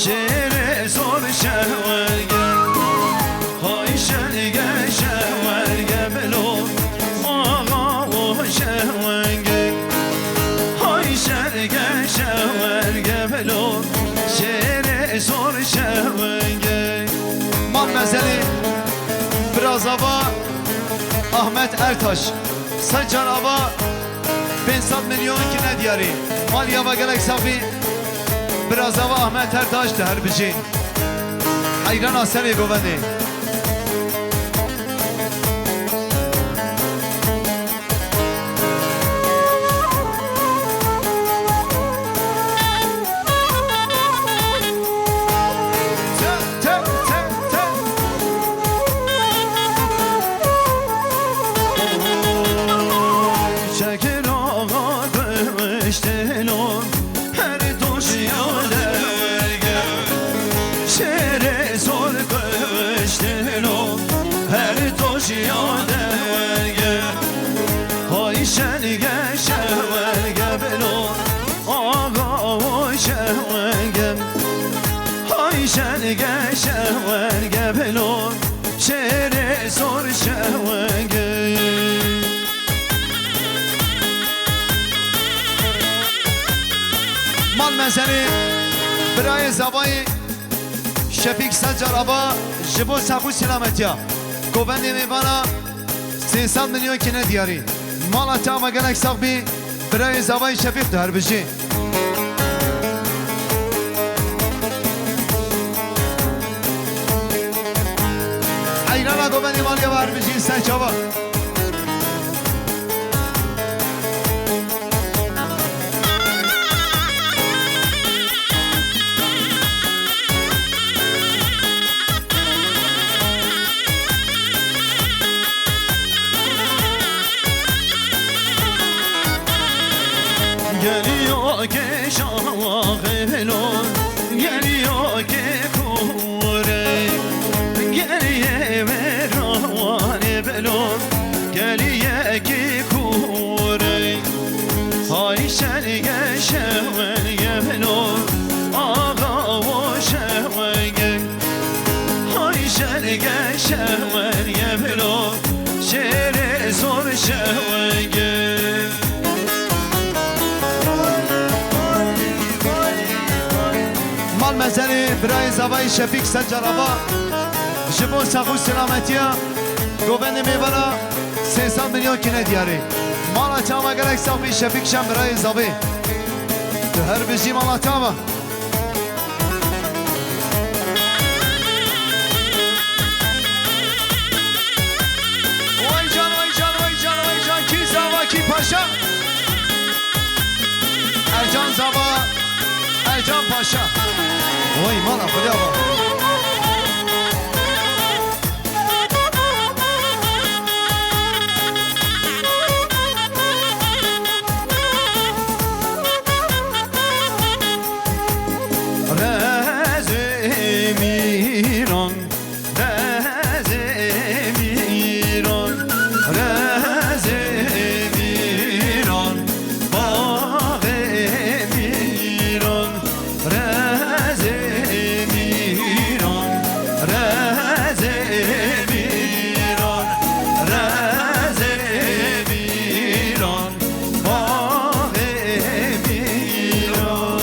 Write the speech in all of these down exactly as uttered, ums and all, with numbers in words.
Şêrê zor şewenge, hay şenge şewenge bilo, axa o şewenge, hay şenge şewenge bilo, şêrê zor şewenge. Mam Mezenî, Birazava Ahmet Ertaş, Sencar Ava, pênc sed milyon kine diyarî. Maliya ve gelek sax bî. Birazava Ahmet Ertaş di her bijî. Heyrana serê govendê. Şekil axa kuştino, her doşiya derge. Şêrê zor kuştino, her doşiya derge. Hay şenge şewenge bilo, axa o şewenge. Hay şenge şewenge bilo, şêrê zor şewenge. Mal Mezenî, birayê Zavayî, Şefîk Sencar Ava, ji bo sax û selametiya govendê mêvana sê sed milyon kine diyarî. Mala te ava gelek sax bî, birayê Zavayî Şefîk tu her bijî. Heyrana govendê maliye ve her bijî ser çava. Geliyor ki şahelo, geliyor ki kure, geriye ver ravane belo, geriye ki kure. Hay şenge şewenge belo, axa o şewenge. Hay şenge şewenge belo, şêrê zor şewenge. Mal Mezenî, birayê Zavayî Şefîk Sencar Ava, ji bo sax û selametiya govendê mêvana sê sed milyon kine diyarî. Mala çava gelek sax bî Şefîk Şen birayê Zavê. Tu her bijî mala çava. Vay can, vay can, vay can, vay can. Kî Zava, kî Paşa? Ercan Zava, Ercan Paşa. Vay mala, xulya bak. Rezê Mîran, rezê Mîran, rezê Mîran, baxê Mîran. Rezê Mîran, rezê Mîran, rezê Mîran, baxê Mîran.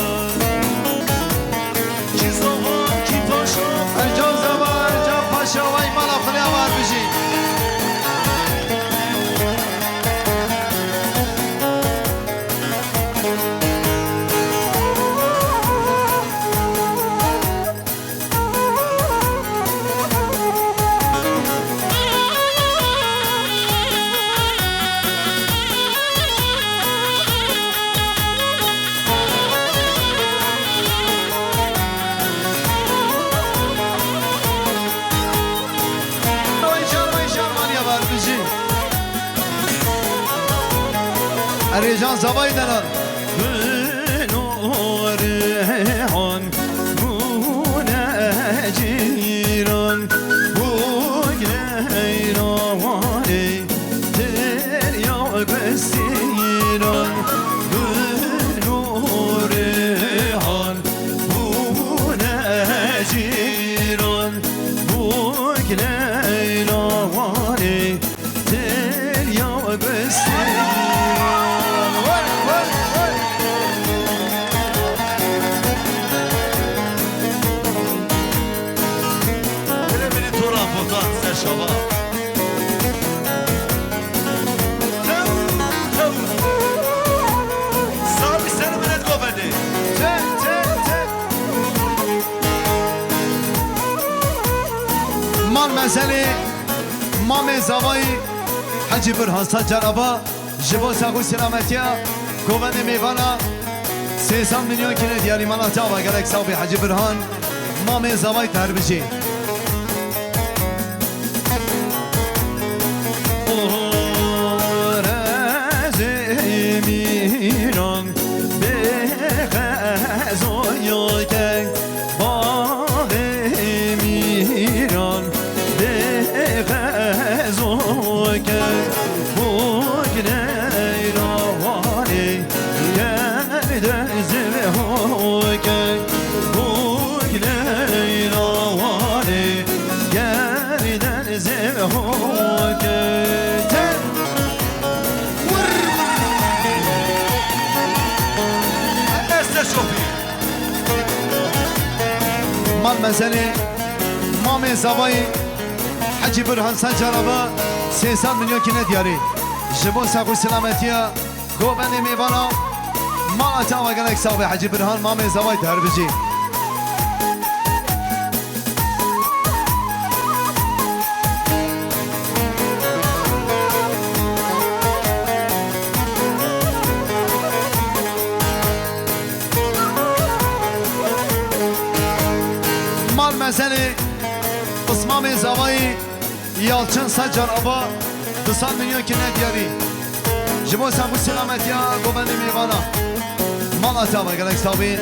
Kî Zava, kî Paşa? Ercan Zava, Ercan Paşa, vay mala xulya var bijî. Erê can zavayî denan. Gul û rêhan bûne cîran, bu geyra warê derya bistîran. Gul û rêhan bûne Mezelê Mamê Zavayî Hecî Burhan Sacar Aba ji bo sax û selametiya govendê mêvana sê sed milyon kine diyarî mala te ava gelek sax bê Hecî Burhan. Mamê Zavayî te her bijî. Orezê mîran bê xezoyê ke, baxê mîran bê xezoyê ke, bûk leyla warê gerde zivhoyê ke, bûk leyla warê gerde zivhoyê ke. Deste şopî. Mal mezelê Mamê Zavayî Hecî Burhan Sacar Aba sê sed milyon kine diyarî. Ji bo sax û selametiya govendê mêvana mala te ava gelek sax be Hecî Burhan, Mamê Zavayî te her bijî. Mal mezelê Pismamê Zavayî Yalçın Sacar Aba du sed milyon kine diyarî. Ji bo sax û selametiya govendê mêvana. Mala te ava gelek sax bî.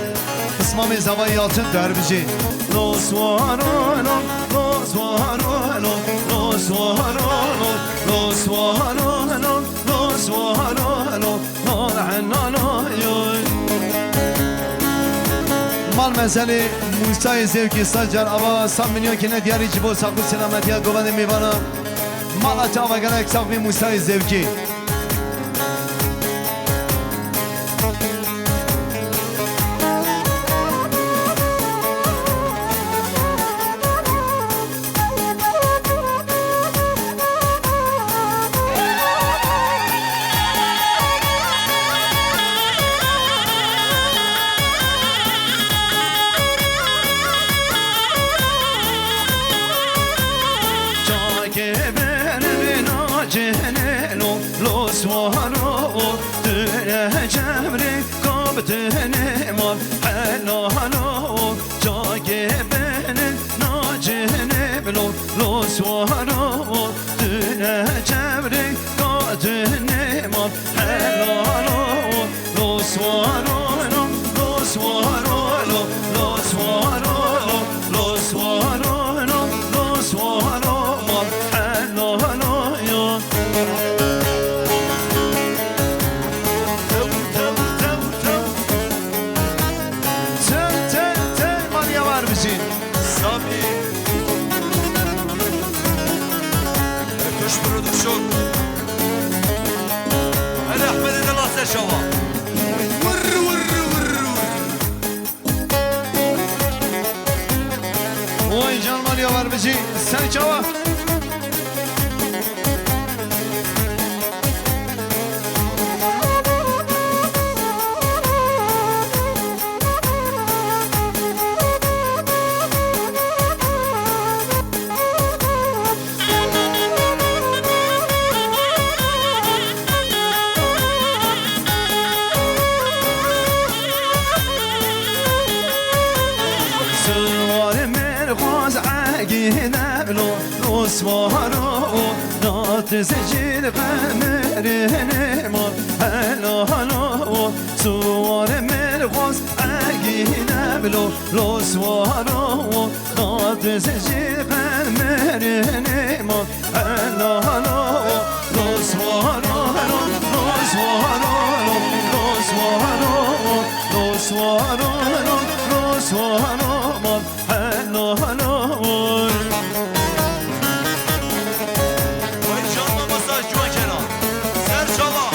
Pismamê Zavayî Yalçın tu her bijî. Lo swaro lo, lo swaro lo, lo swaro lo, lo swaro lo, lo swaro lo, lo henalo yo. Mal mezelê Musayê Zevkî Sacar Ava sed milyon kine diyarî ji bo sax û selametiya govendê mêvana. Mala te ava gelek sax bî Musayê Zevkî. Çakê benim nacenê lo, lo swaro, tu ne cemrê kaptene mal helalo. Çakê benim nacenê lo, lo swaro, tu ne cemrê kaptene mal helalo. Lo swaro lo, lo swaro lo, lo swaro lo, lo swaro lo, lo swaro mal helalo yo. Tew, tew, tew, tew. Tew, tew, tew, mal yawar bijî. Samî. Tuş Production. Her Ahmet'e de lase şava. Vur, vur, vur, vur. Oy can mal yawar bijî. Sen çava. Siwar merxwaz egîne lo, lo swaro, nat zicîl qemerine ma helalo. Siwar merxwaz egîne lo, lo swaro, nat zicîl qemerine ma helalo. Lo swaro lo, lo swaro lo, lo swaro lo, lo swaro lo, lo swaro ma helalo. Vay canına masaj Cuan Kenan. Ser çava.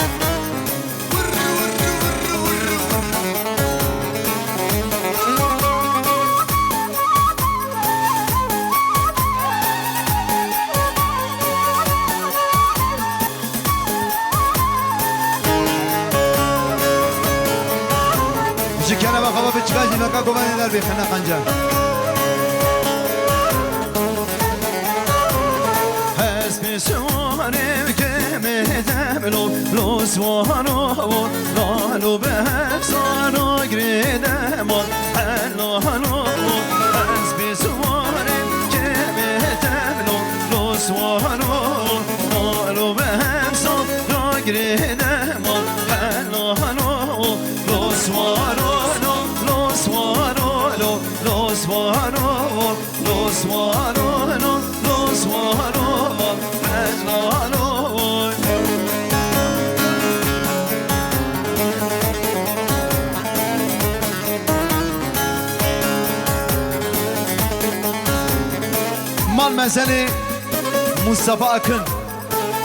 Ji kerema xwe biçika jî naka govendê derbê xine qenca. Lo, lo, swaro, lalo, behsaro, girêde mal, helalo, ez bê sware, kemê tevlo, lo, swaro, lalo, behsaro, girêde mal, helalo, lo, swaro, lo, lo, swaro, lo, lo, swaro. Lo swaro, lo, lo swaro, mecnano. Mal mezelê Mustafa Akın.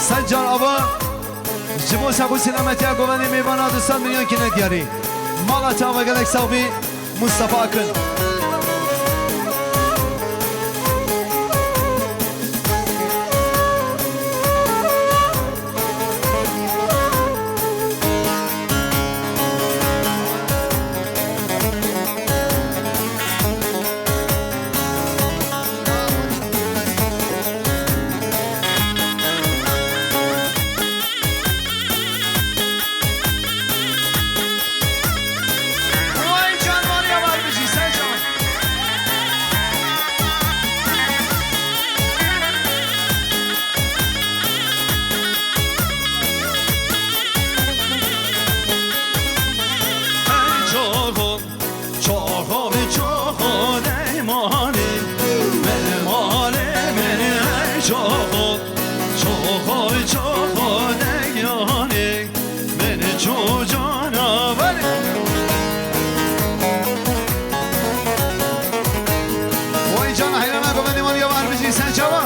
Sencar Ava, ji bo sexû selametiya govendê mêvana du sed milyon kine diyarî. Mala te ava gelek sax bî. Mustafa Akın. Vay can var ya var bizi, sen can. Hey, çok ol. Çoxo bi çoxo dey malê, min malê min ey çoxo. Çoxo bi çoxo dey yanê, min çû canaverê. Vay can heyrana govendê wan ya var bizi sen çawa?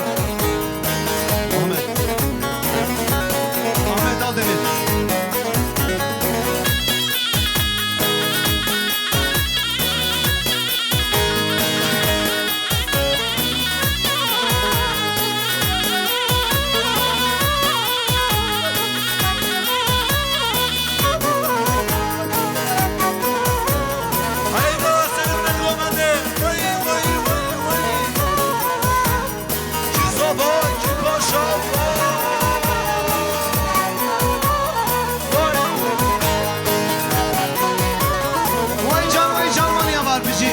Ahmet. Ahmet Aldemir. Hayırlı olsun, Mehmet Ahmet'e. Vay, vay, vay, vay. Kî zava, kî paşa. Vay. Vay can, vay can, vay ya var bizi.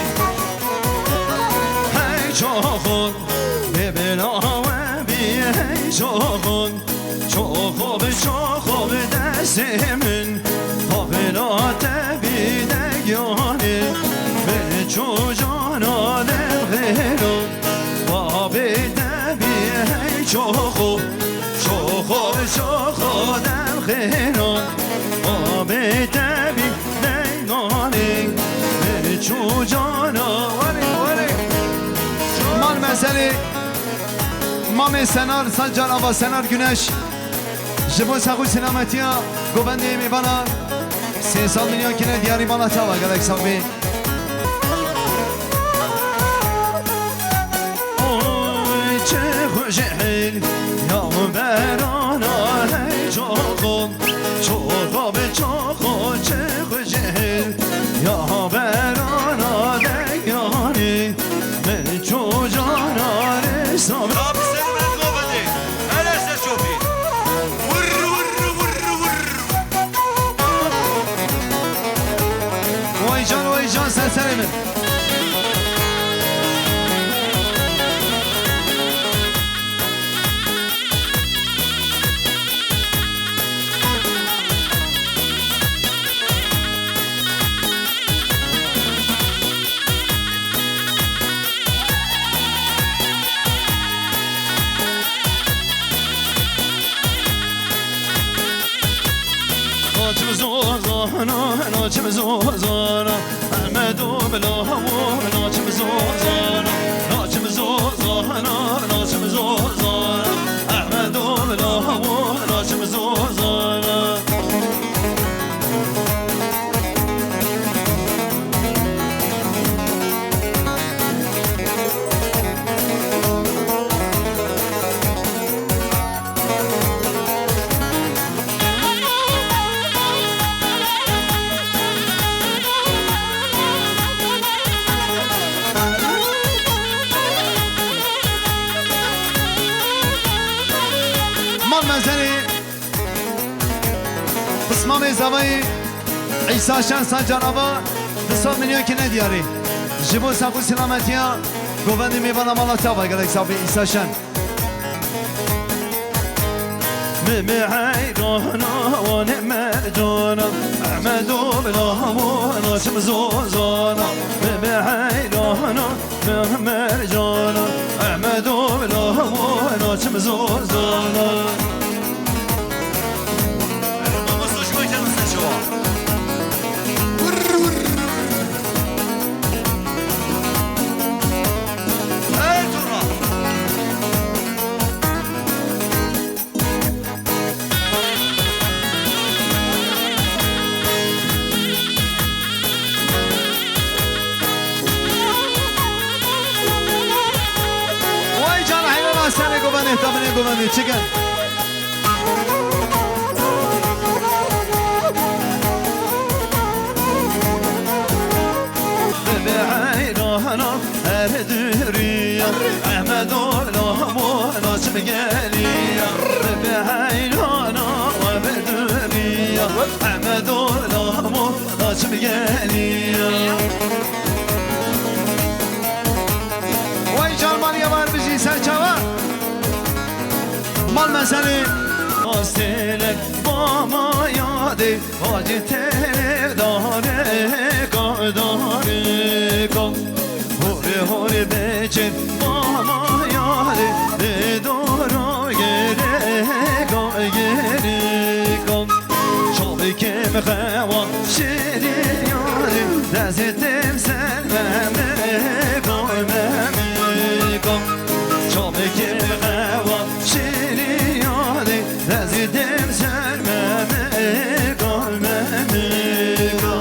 Hey çoxo, bê bela we bî, hey çoxo. Çoxo bi çoxo bi destê min, pavêla te bî deganê, min çû cana dem xêro. Babê te bî hey çoxo, çoxo bi çoxo dem xêro. Babê te bî deganê, min çû cana. Were, were. Mal mezelê Mamê Senar, Sancar Ava Senar Güneş. Ji bo sexû selametiya govendê mêvana sê sed milyon kine diyarî mala çawa gelek sax bê. Oy çi xweş hêl ya berana hey çoxo, çoxo bi çoxo çi xweş hêl ya berana deganê. Min çû cana rê sabir. Abi senin ben kovadê. Hele ser çopî. Vur, vur, vur, vur. Vay can, vay can, sen sen emin. Naçim zozana, naçim zozana. Ehmedo bila hawo, naçim zozana, naçim zozana, naçim zozana. Ehmedo bila hawo, naçim zozana. Mal mezelê Mamê zavayî Îsa Şen Sancar Ava, du sed milyon kine diyarî. Ji bo sax û selametiya govendê mêvana mala te ava gelek sax bî Îsa Şen. Meme heyrana, wane mercana, Ehmedo bila wana çim zozana. Meme heyrana, Mehmet Cana, Ehmedo bila wana çim zozana. Mamosta şima kendin sen şeva. Hey, turna. Vay can, heyran, senê guvenê, tabinê guvenê, çikin. Bebe heyrana, her duriya, Ehmedo lamona çim geliya. Bebe heyrana, her duriya, Ehmedo lamona çim geliya. Vay can, maliya var bijî ser çava. Mal meselê. Astelek bama yadê. Hacî tele dareka, dareka. Hore hore beçin mama yare, de doro gereka, gereka. Çavikim xewa şirin yare, dezê tim ser memeka, memeka. Çavikim xewa şirin yare, dezê tim ser memeka, memeka.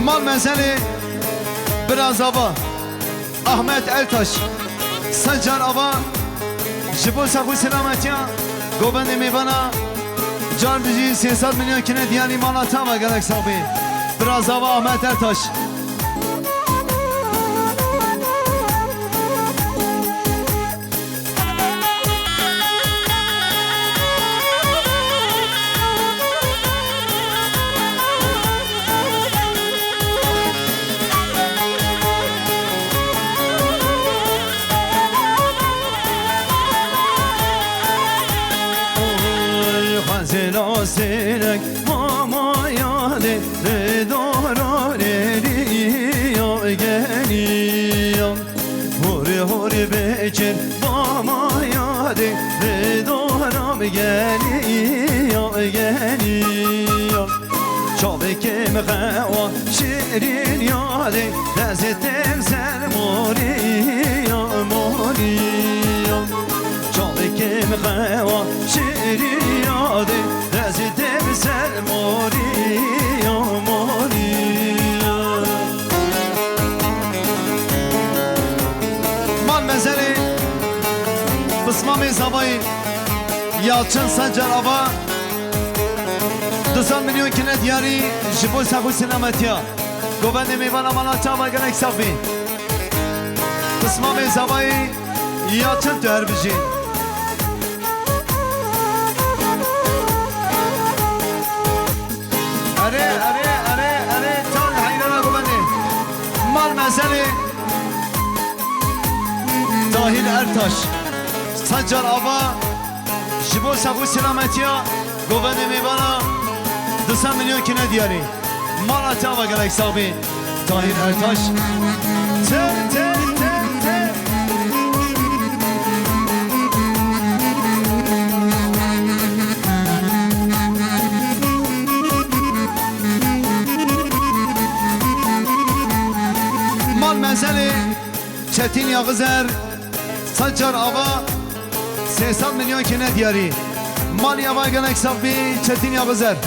Mal mezelê Biraz Ava, Ahmet Ertaş, Sancar Ava, ji bo sax û selametiya govendê mêvana, car dijî sê sed milyon kine diyarî mala te ava gelek sax bê. Biraz Ava Ahmet Ertaş. Oy, xwezêla sênek mama yadê, lê dora lêliya geliya. Hore hore beçin bama yadê, lê doram geliya, geliya. Çavê kêm xewa şirin yadê, dezê tem ser moriya, moriya. Çavê kêm xewa şirin yadê, dezê tem ser moriya, moriya. Mal mezelê Pismamê Zavayî Yalçın Sancar Ava, du sed milyon kine diyarî ji bo sax û selametiya govendê mêvana mala te ava gelek sax bî. Pismamê Zavayî Yalçın tu her bijî. Erê, erê, erê, erê, çal heyrana govendê. Mal mezelê Tahir Ertaş, Sancar Ava, ji bo sax û selametiya govendê mêvana du sed milyon kine diyarî. Mala te ava gelek sax bî. Tahir Ertaş. Ter, ter, ter, ter. Mal mezelê Çetin Yağızer, Sancar Ava, sê sed milyon kine diyarî. Maliya va gelek sax bî, Çetin Yağızer.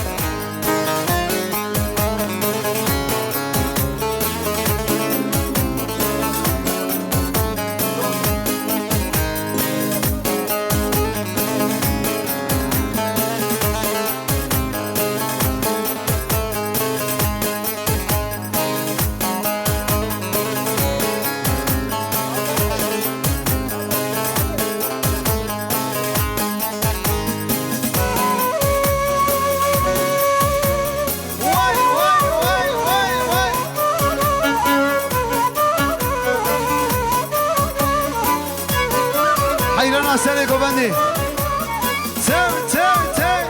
Tev, tev, tev.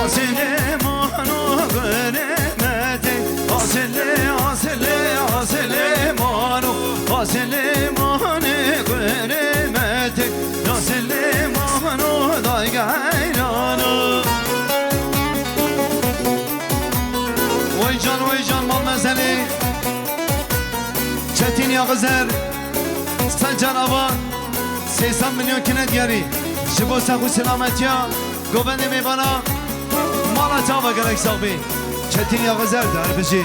Xasilê mano gurê me tê. Xasilê, xasilê, xasilê mano. Xasilê manê gurê me tê. Xasilê mano dayge heyrano. Wey can, wey can, mal mezelê. Çetin Yagizer, Sencar Ava, sê sed milyon kine diyarî. Ji bo sax û selametiya govendê mêvana, mala çava gelek sax bî. Çetin Yagizer, der bijî.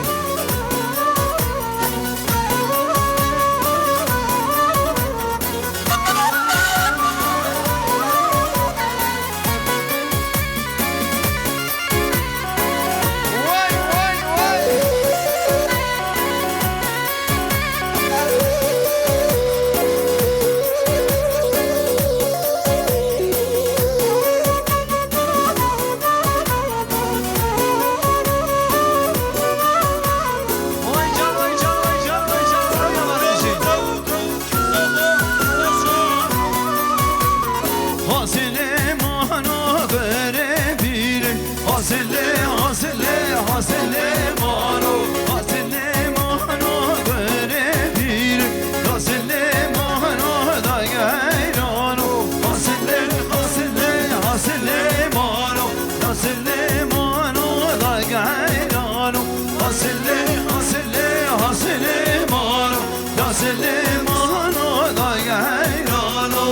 Xasilê mano gurê bîrê. Xasilê, xasilê, xasilê mano. Xasilê mano gurê bîrê. Xasilê mano dayge heyrano. Xasilê, xasilê, xasilê mano. Xasilê mano dayge heyrano. Xasilê, xasilê, xasilê mano. Xasilê mano dayge heyrano.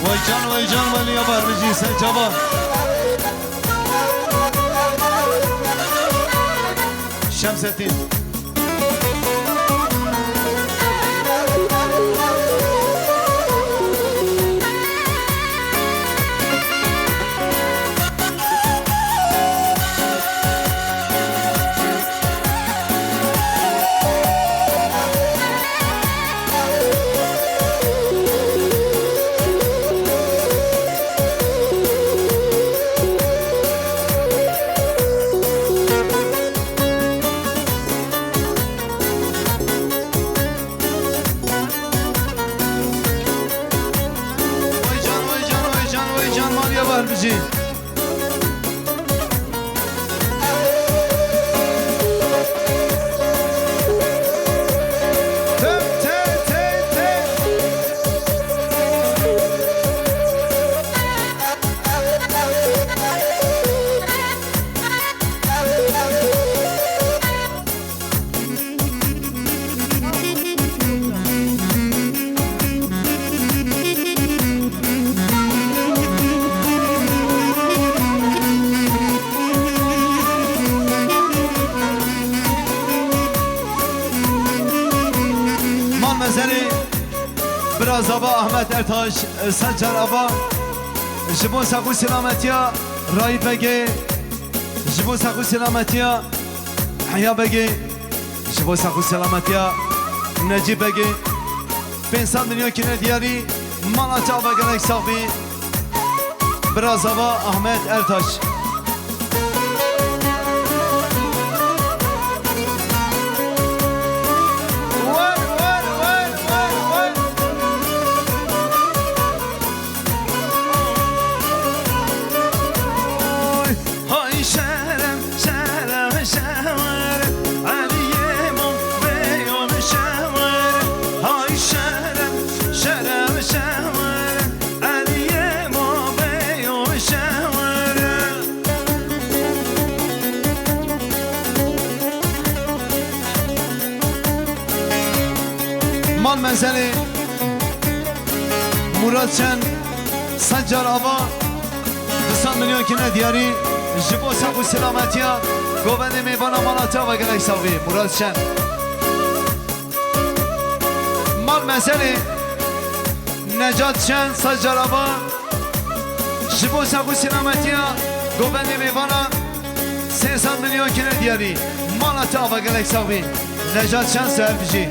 Wey can, wey can, Weliya Barbicî, Sencaba. Şemsettin. Wey can, wey can, wey can, wey can, Maliye Barbicî. Mal mezerê bira Zava Ahmet Ertaş, Sencar Ava, ji bo sax û selametiya Rahîf Begê, ji bo sax û selametiya Heya Begê, ji bo sax û selametiya Necîb Begê, pênc sed milyon kine diyarî, mala çava gelek sax bî. Bira Zava Ahmet Ertaş. Hay şeref, şeref, şeref, Eliyê min bêyon şeref. Hay şeref, şeref, şeref, Eliyê min bêyon şeref. Mal mezelê Murat Şen, Sencar Ava, du sed milyon kine diyarî, ji bo sax û selametiya govendê mêvana mala te ava gelek sax bî, Murat Şen. Mal mezelê Necat Şen, Sencar Ava, ji bo sax û selametiya govendê mêvana sê sed milyon kine diyarî, mala te ava gelek sax bî, Necat Şen, ser bijî.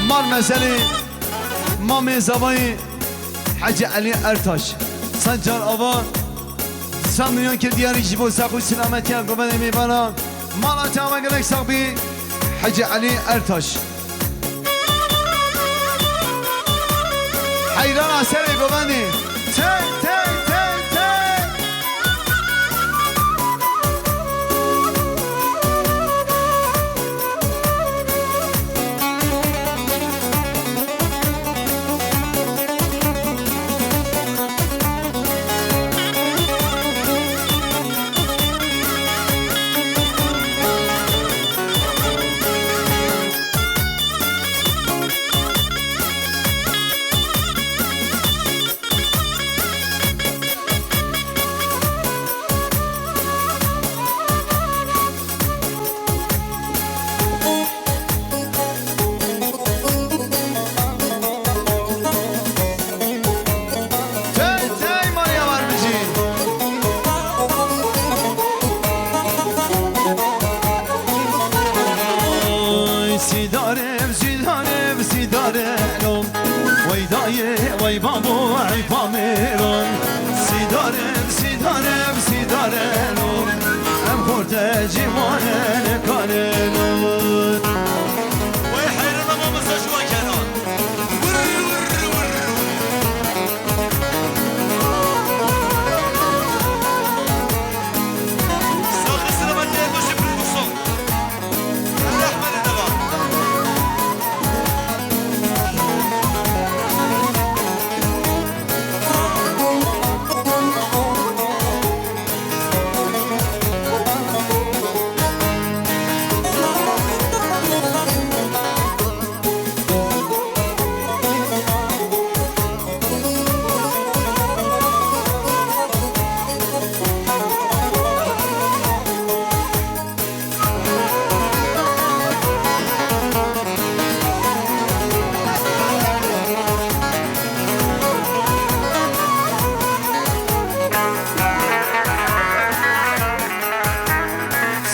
Mal mezelê Mamê Zavayê Hecî Elî Ertaş. Sencar Ava, du sed milyon kir diyarî ji bo sax û selametiya govendê mêvana. Mala te ava gelek sax bî, Hecî Elî Ertaş. Heyrana serê govendê. Tey, tey, tey, tey. Tey, tey, Maria Barbicî. Oy, sîdarem, sîdarem, sîdareno. Wey dayê, wey babo, ey pamêran. Sîdarem, sîdarem, sîdareno. Em xortecî wane nekaneno. Wey heyrana mamosta ji we kenan. Wirr, wirr, wirr. Saxî selametê Erdoşê Produksiyon. Rehme li deva.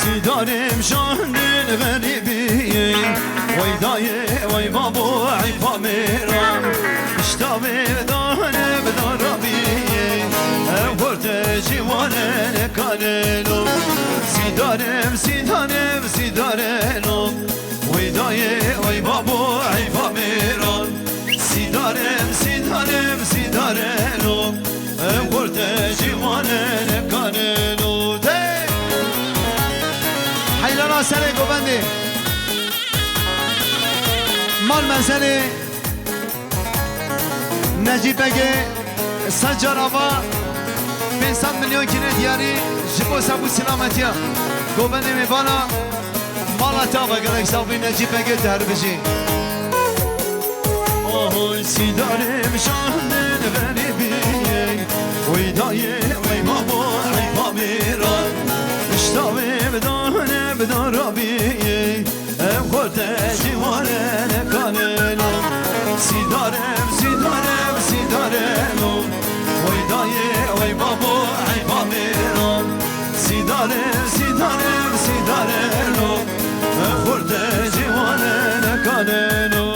Sîdarê em şandin xerîbiyê. Wey dayê, wey babo, ey pamêran. Pişta vê dane bi darabiyê. Ev xortecî wane nekaneno. Sîdarem, sîdarem, sîdareno. Wey dayê, wey babo, ey pamêran. Sîdarem, sîdarem, sîdareno. Ev xortecî wane nekaneno. Hey! Heylana serê govendê. Mal mezelê Necîb Begê, Sencar Ava, pênc sed milyon kine diyarî ji bo sax û selametiya govendê mêvana. Mala te ava gelek sax bî, Necîb Begê, tu her bijî. Oy, sîdarê em şandin xerîbiyê. Wey dayê, wey babo, ey pamêran. Pişta vê bi dane bi darabiyê. Ev xortecî wane nekaneno. Sîdarem, sîdarem, sîdareno. Wey dayê, wey babo, ey pamêran. Sîdarem, sîdarem, sîdareno. Ev xortecî wane nekaneno.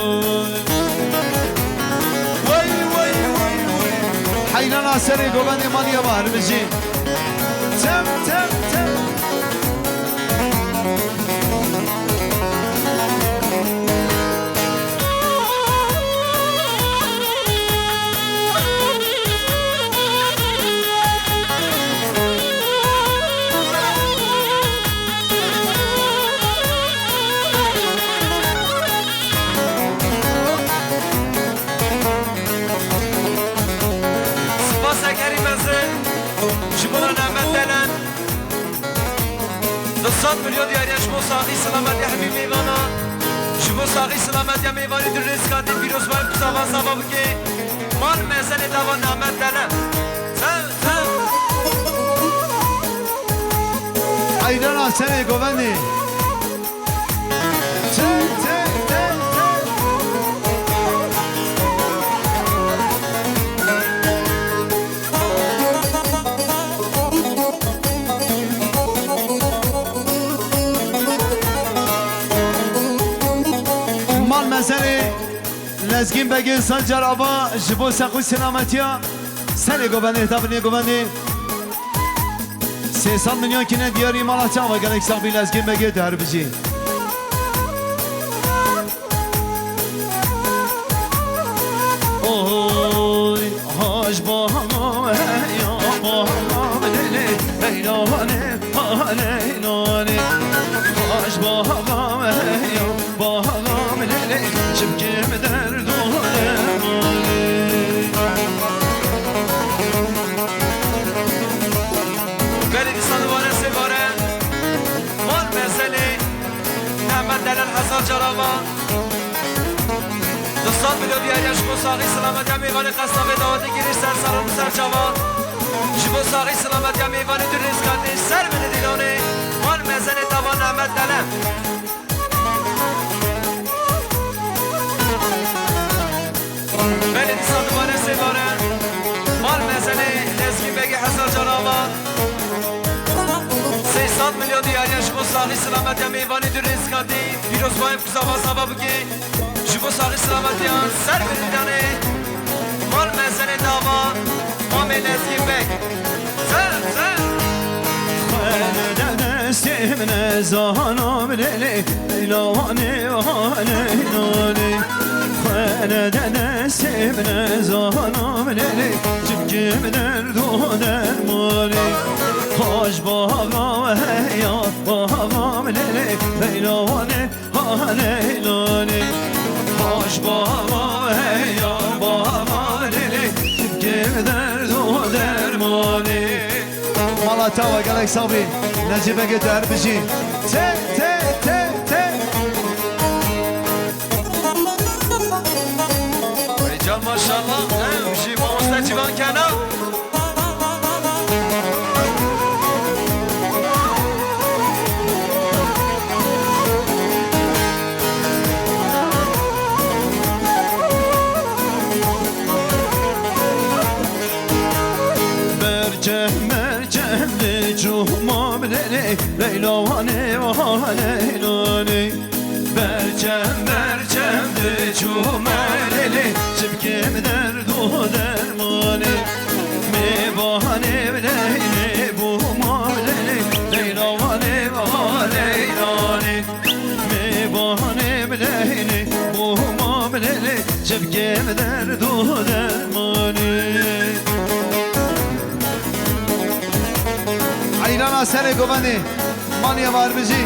Wey, wey, wey, wey. Heylana serê govendê Maliya Bahar Mijî. Tem, tem, tem. Sed milyon diyariye ji bo saxî silametiya hemî mêvanan. Ji bo saxî silametiya mêvanê du rêzikatê pîrozbayê bi zava zava bike. Mal mezenê dava Nehmet Delem. Sew, sew. Eyrana serê govendê. Çek, çek, çek, çek. Mal mezenê Lezgîn Begê Sancar Ava ji bo sexû selametiya serê govendê, heta binê govendê. Sê sed milyon kine diyarî mala çava gelek sax bî Lezgîn Begê tu her bijî. Oy, haş baha heya baha lele, leyla ne, ha leyla ne. Haş baha heya baha lele, çimkim derdo dermanê. Belê dîsa dubare sê bare. Mal mezenê Nehmet Delal hezar cara va. Du sed milyon diyariye ji bo saxî silametiya mêvanê qesta vê dawetê kirî ser salon ser çava. Ji bo saxî silametiya mêvanê du rêzikatê ser bide dîlanê. Mal mezenê dava Nehmet Delal. Belê dîsa dubare sê bare. Mal mezenê Lezgîn Begê hezar cara va. Sê sed milyon diyariye ji bo saxî silametiya mêvanê du rêzikatê pîrozbayê bi zava zava bike. Ji bo saxî silametiya ser bide dîlanê. Mal mezenê dava Mamê Lezgîn Beg. Ser, ser. Xwene de destê min e zahanam lê lê, Leyla wanê, wanê, nanê. Xwene de destê min e zahanam lê lê, çimkim derdo dermanê. Haş baha heya baha lê lê, Leyla wanê, ha leyla ne. Haş baha heya baha lê lê, çimkim derdo dermanê. Mala te ava gelek sax bî. Necîbe Gete her bijî. Te, te, te, te. Ey can maşallah. Ew jî mamoste Civan Kenan. Berçem berçem de çûmam lê lê, Leyla wanê, wa Leyla nê. Berçem berçem de çûmam lê lê, çimkim derdo dermanê. Mêvanê lê lê, bûmam lê lê, Leyla wanê, wa Leyla nê. Mêvanê lê lê, bûmam lê lê, çimkim derdo dermanê. Eyrana serê govendê, Maliye Varbijî.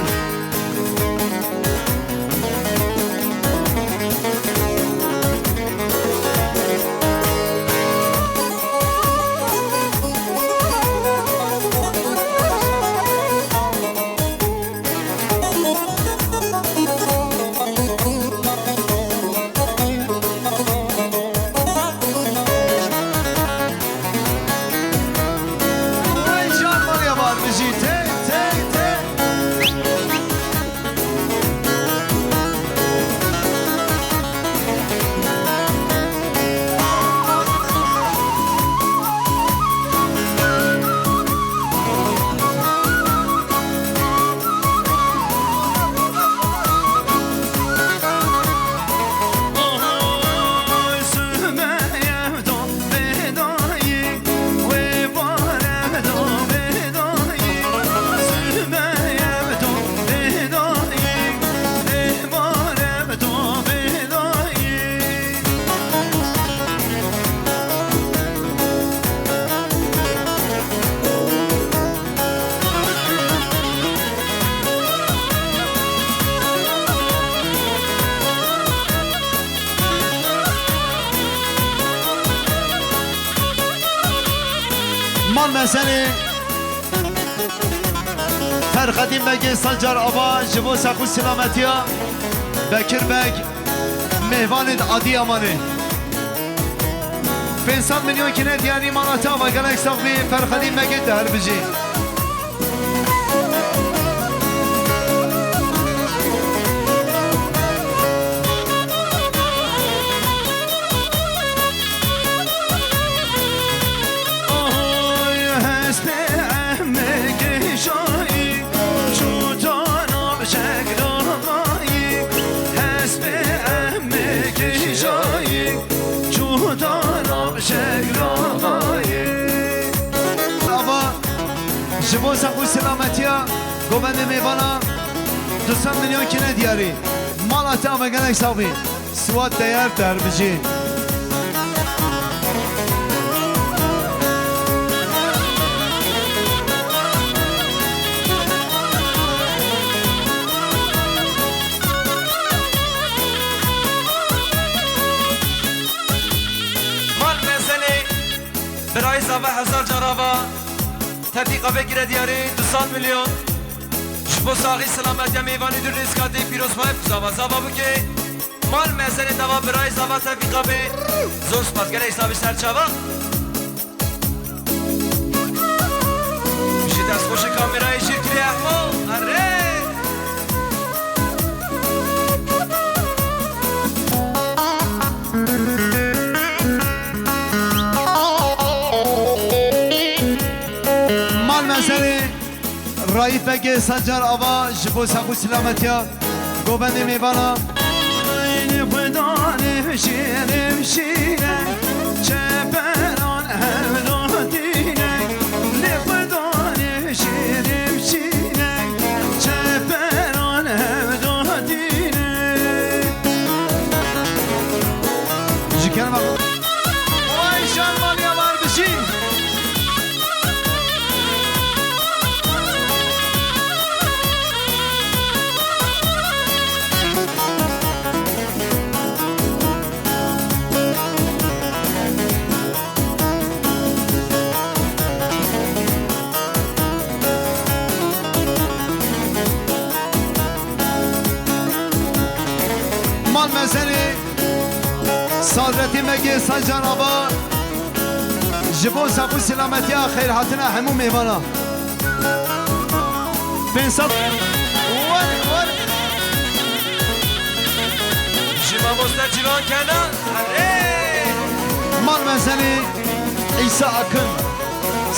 Ay, can var ya var, bizi te, te, te. Mal meselê. Ferxedîn Begê Sancar Ava ji bo sax û silametiya Bekir Beg, mêvanê di Adiyamanê. Pênc sed milyon kine diyarî, mala te ava gelek sax bî, Ferxedîn Begê te her bijî. Oy, hespê eme gêjayî, çû dana şekla mayî. Hespê eme gêjayî, çû dana şekla mayî. Ava, ji bo sax û silametiya govendê mêvana, du sed milyon kine diyarî. Mala te ava gelek sax bî. Siwat Deyar te her bijî. Mal mezelê birayê zava hezar cara va. Tevfîqa vekire diyarî du sed milyon. Ji bo saxî silametiya mêvanî dûr nêzikatî pîroz mayê zava zava bike. Mal mezelê dava birayê zava tevfîqa bê. Zor spas, gelek sax bî ser çava. Ji destxweşi kamerayê jîr kiriye Ehmo. Erê! Mal mezelê Raîf Begê Sancar Ava ji bo sax û silametiya govendê mêvana. Li Xweda nêvşî, nêvşîne, çeperan hevdotîne. Li Xweda nêvşî, nêvşîne, çeperan hevdotîne. Ji kerema Vay şan maliya var bişî. Mal mezelê Sadretî Megê Sancar Ava ji bo sax û silametiya xêrhatina hemû mêvana. Pênc sed. Wer, wer. Ji mamoste Civan Kenan. Erê! Mal mezelê Îsa Akın.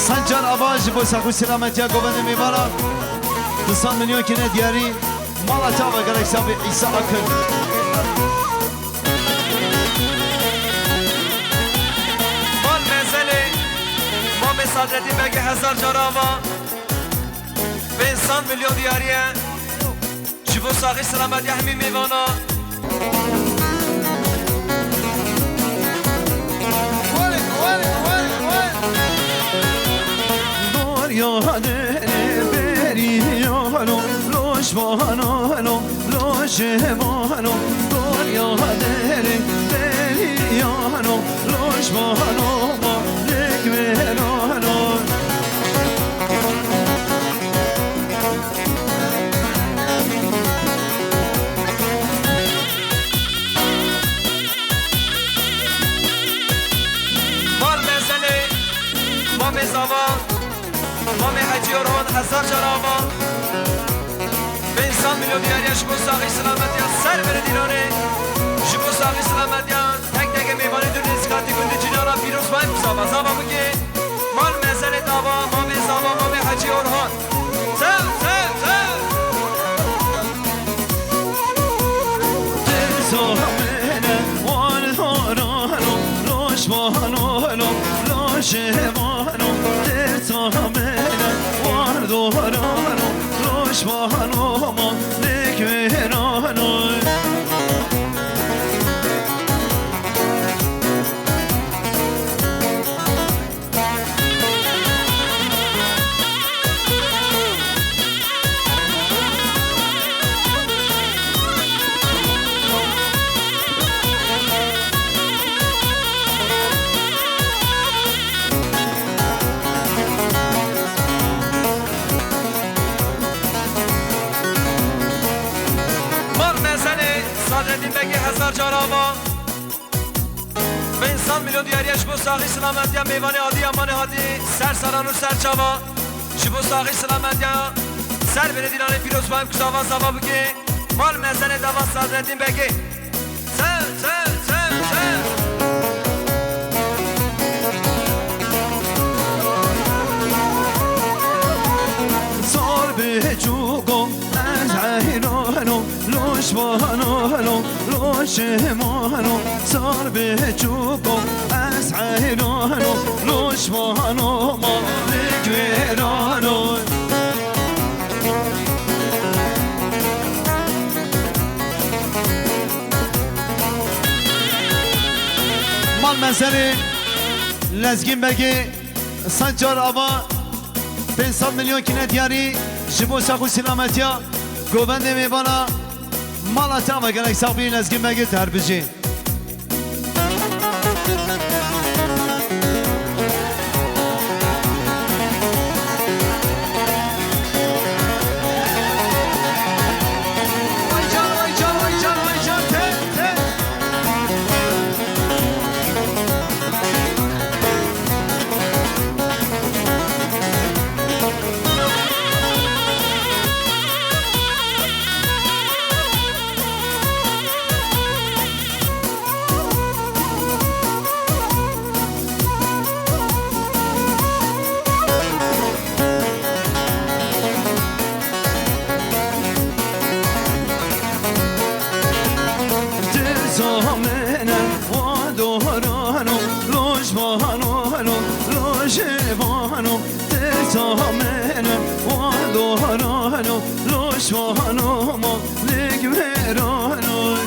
Sancar Ava ji bo sax û silametiya govendê mêvana du sed milyon kine diyarî. Mala te ava gelek sax bî Îsa Akın. Mal mezelê Mamê Sadretî Begê hezar cara ava. Pênc sed milyon diyariye. Ji bo saxî silametiya hemî mêvana. Dorya derê beriyano, loş vanano, loş vano, dorya derê beriyano, loş vano, malik verano. Mal mezelê Mamê Zava, Mamê Hecî Orhan hezar cara ava. Pênc sed milyon diyariye ji bo saxî silametiya ser berê dîranê. Ji bo saxî silametiya tek teke mêvanê dûr nêzikatî gundê Cînana pîroz mayê zava zava bike. Mal mezelê dava, Mamê Zava, Mamê Hecî Orhan. Sev, sev, sev. Dêrsa mene war dorano, loş vanano, loş vano. Dêrsa mene war dorano, loş vano, malik verano. Diyariye ji bo saxî silametiya mêvanê Adiyamanê hatî ser saran û ser çava. Ji bo saxî silametiya ser binê dîlanê pîroz, fahim kuşava zava bike. Mal mezenê dava Sadreddin Begê. Sev, sev, sev, sev. Sar biçûko ez heyran im, loş vano, lo, loş vano. Sar biçûko ez heyran im, loş vano, malik wêran im. Mal mezenê Lezgîn Begê, Sancar Ava, pênc sed milyon kîne diyarî, ji bo sax û silametiya govendê mêvana, mala te ava gelek sax bî, Lezgîn Begê, te her bijî. Dizamene wa dorano, loj vano, lo, loj vano. Dizamene wa dorano, loj vano, malik wêran im.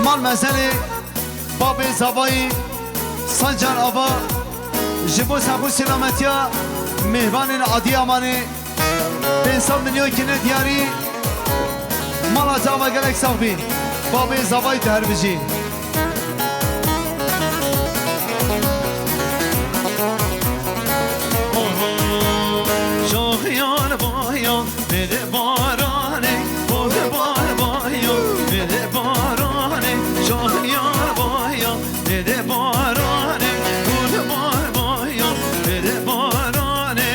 Mal mezenê babê zavayî Sancar Ava, ji bo sax û silametiya mêvanên Adiyamanê, pênc sed milyon kîne diyarî, mala te ava gelek sax bî. Babê zavayî te her bijî. Şaxiyar vaya, bide baranê, bide bar vaya, bide baranê. Şaxiyar vaya, bide baranê, bide bar vaya, bide baranê.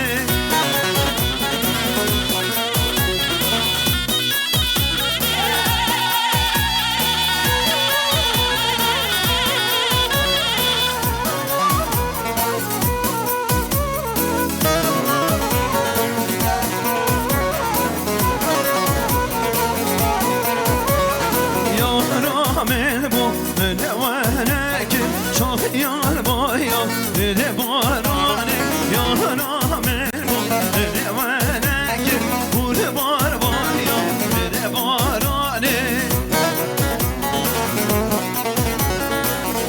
Yara min bû, min ê wene kir, şaxiyar vaya, bide baranê, yara min.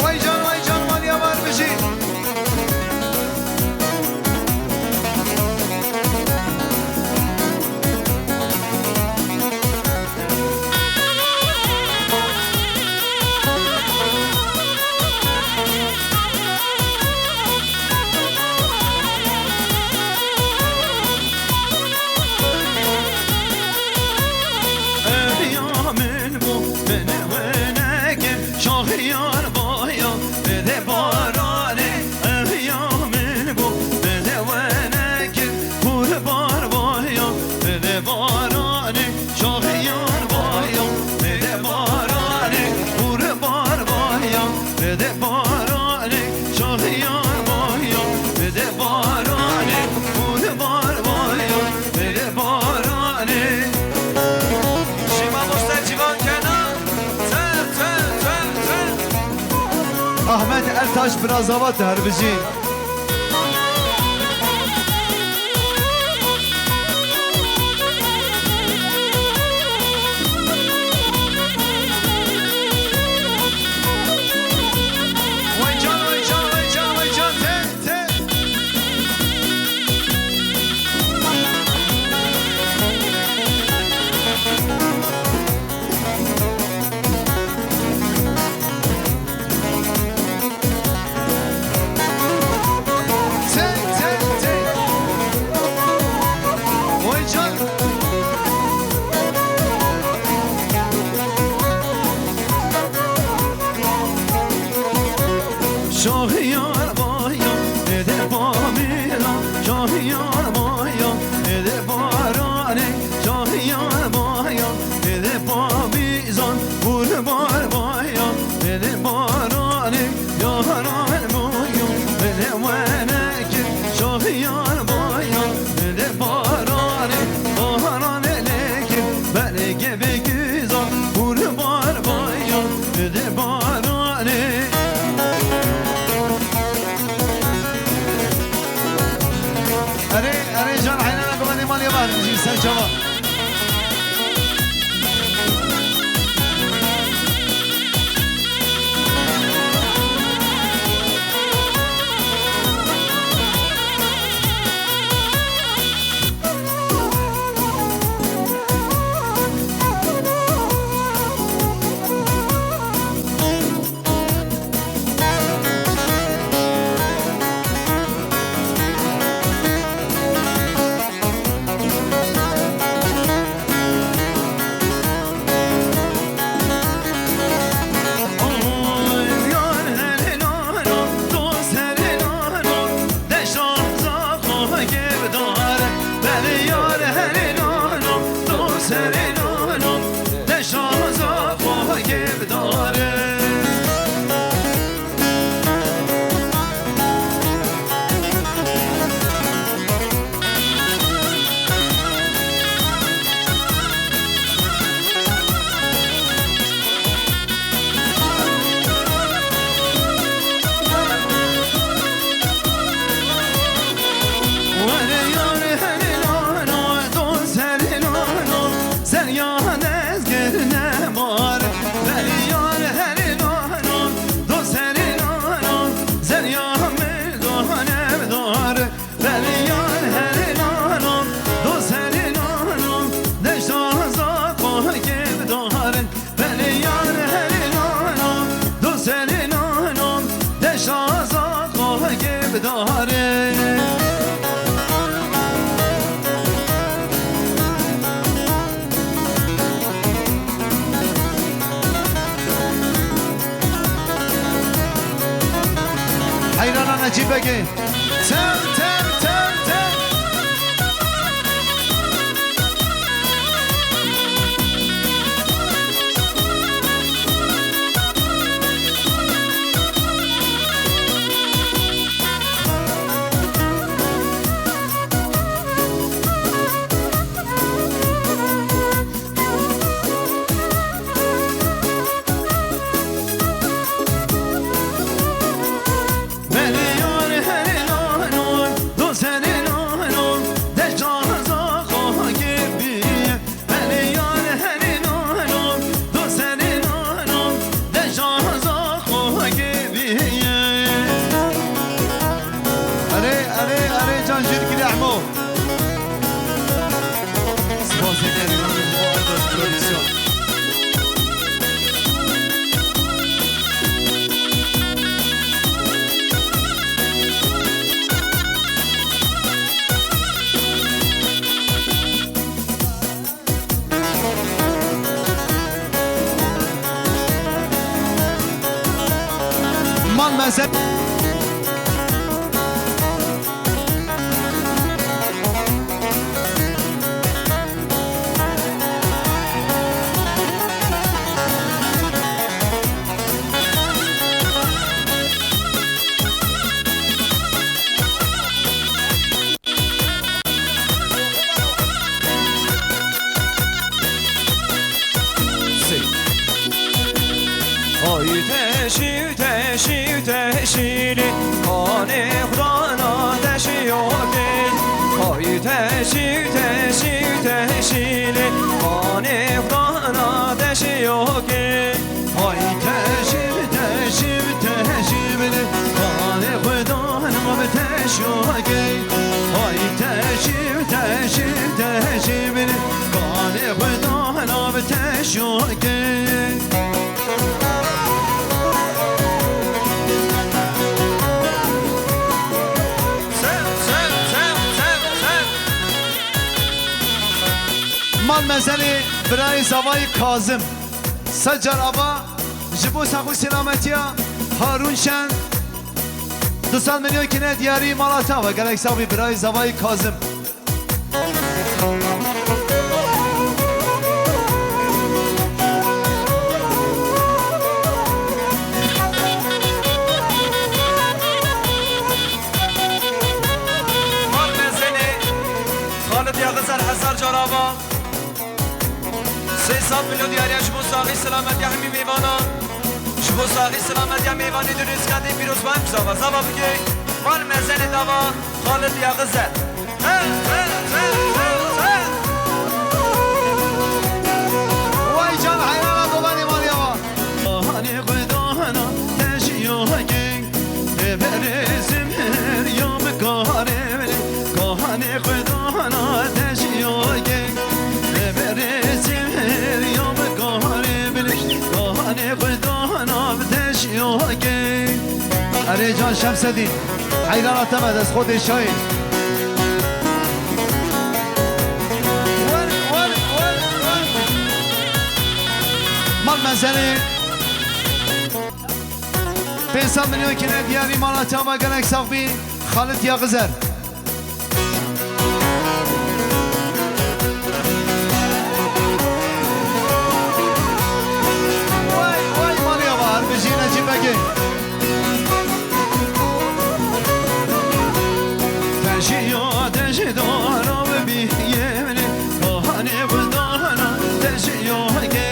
Vay can, vay can, maliya var bijî. Ev ya min bû, min ê wene kir, şaxiyar vaya, bide baranê. Ev ya min bû, bide wene kir, hûr bar vaya, bide baranê. Şaxiyar vaya, bide baranê, hûr bar vaya, bide baranê. Şaxiyar vaya, bide baranê, hûr bar vaya, bide baranê. Ji mamoste Civan Kenan, çer, çer, çer, çer. Ahmet Ertaş, Brazava, te her bijî. Vay can, vay can, vay can, vay can, te, te. Yar bayan, bide pamîzan, vur bar bayan, bide baranê, yaran boyan, bide wenekir, şahiyar bayan, bide baranê, baran elekin, belê gebe güzan, vur bar bayan, bide baranê. Erê, erê, can heynana guvenê mal yê bar, jî ser çava. Heyrana Necîb Begê. Tev, tev, tev, tev. Erê, erê, erê, can jîr kiriye hemo. Spasê gelî Ardos Prodüksiyon. Mal mezhep. Ay teşî, teşî, teşîlî, kanê xudana deşî yokê. Ay teşî, teşî, teşîlî, kanê xudana deşî yokê. Ay teşîv, teşîv, teşîvli, kanê xwe dana bi teşokê. Ay teşîv, teşîv, teşîvli, kanê xwe dana bi teşokê. Sev, sev, sev, sev, sev. Mal mezelê birayê zavayê Kazim. Secar Ava ji bo sax û selametiya Harûn Şen du sed milyon kine diyarî mala te ve. Gelek sax bî birayê zavayê Kazim. Sê sed milyon diyariya ji bo saxî selametiya hemî mêvanan. Ji bo saxî selametiya mêvanê di rêzgirê pîrozbahî zava zava bike. Mal mezenê dava Xalid Yaxizer. He, he, he, he, he. Way can heyrana dolanê malya wa. Hanê xwe dana te ji yo hekê. Berê zimir ya bi karê bile, kahanê xwe dana te ji yo hekê. Berê zimir ya bi karê bile, kahanê xwe dana te ji yo hekê. Erê can Şemsedîn, heyrana te me dest xwe dê şayî. Wer, wer, wer, wer. Mal mezenê. Pênc sed milyon kine diyarî mala çava gelek sax bî. Xalid Yaxizer. Way, way, malê wa her bijî Necîb Begê. Te ji yo, te ji dara bibî yê min ê, kahanê xwe dana te ji yo hekê.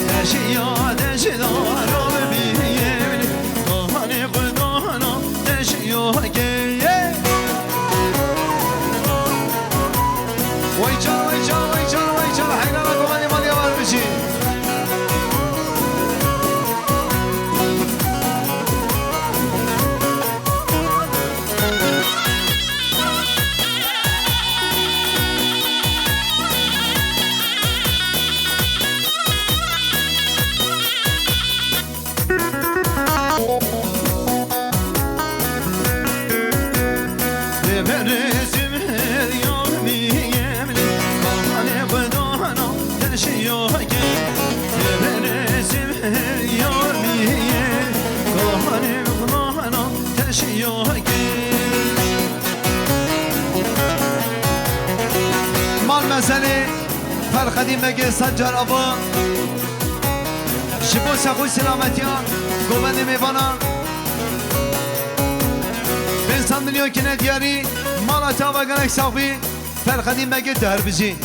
Te ji yo, te ji dara bibî yê min ê, kahanê xwe dana te ji yo hekê. Way can, way can, way can, way can, heyrana komanê malê wa her bijî. Mal mezenê Ferxedî Megê Sencar Ava. Ji bo sax û selametiya govendê mêvanan. Pênc sed milyon kine diyarî, mala çava gelek sax bî, Ferxedî Megê tu her bijî.